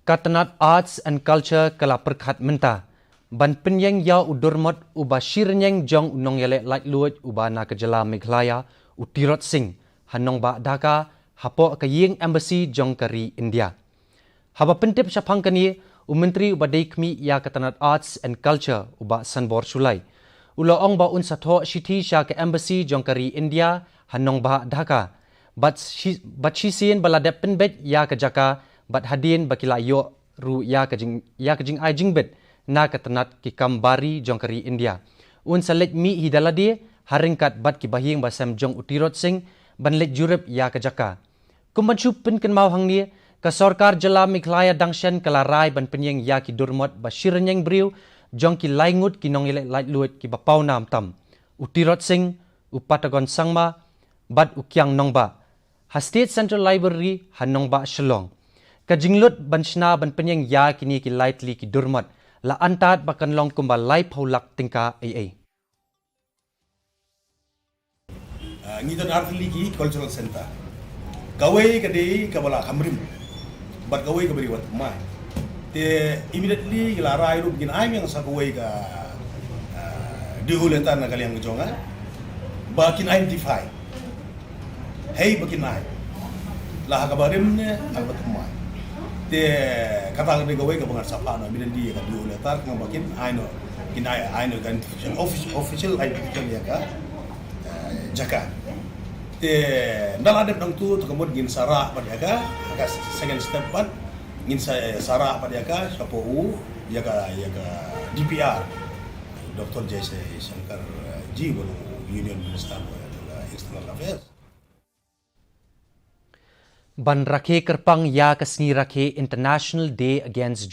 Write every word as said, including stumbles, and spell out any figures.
Ka tnat Arts and Culture ka la pyrkhat mynta ban pynïeng ïa u durmot uba shi rynïeng jong u nongïaleh laitluid uba na ka jylla Meghalaya, u Tirot Singh, ha nongbah Dhaka, hapoh ka ïing embassy jong ka ri India. Haba pyntip shaphang kane, u Myntri uba dei khmih ïa ka tnat Arts and Culture, u Bah Sanbor Shullai, u la ong ba un sa thoh shithi sha ka embassy jong ka ri India ha nongbah Dhaka bad shi, bad shisien ba la dep pynbeit ïa ka jaka bad hadien ba ki la ïoh ruh ïa ka jing, ïa ka jingai jingbit na ka tnat ki kam bari jong ka ri India, un sa leit mih hi da lade ha ryngkat bad ki bahaïing bahasem jong u Tirot Singh ban leit jurip ïa ka jaka. Kum ban shu pynkynmaw hangne, ka sorkar jylla Meghalaya dang shen ka la rai ban pynïeng ïa ki durmot ba shi rynïeng briew jong ki lai ngut ki nongïaleh laitluid kiba paw nam tam, u Tirot Singh, u Patagon Sangma bad u Kiang Nangbah, ha State Central Library ha nongbah Shillong. Ka jinglut ban shna ban pynïeng ïa kine ki lai tylli ki durmot la antad ba kan long kumba laiphew lak tyngka ei ei. Ah, ngi don artylli ki cultural center. Kawei ka dei kaba la kham rim bad kawei kaba dei wat mai. Te immediately ki la rai ruh ba kin ai miang sa kawei ka, ah, D O letter na ka liang ka jong nga ba kin identify. Hei ba kin ai la ha kaba rim ne ha kaba thymmai. Te kata ka dei kawei kaba ngan sa phah noh immediately ïa ka D O letter khnang ba kin ai noh, kin ai, ai noh ka identification, offic-, official identification ïa ka, eh, jaka. Te ynda la dep nangtu te ka mut ngin sa rah pat ïa ka, ïa ka second step pat ngin sa, eh, sa rah pat ïa ka shapoh u, ïa ka, ïa ka D P R, Doctor Jaishankar, eh, ji, uba long Union Minister for External Affairs. Ban rakhe kyrpang ïa ka sngi rakhe International Day Against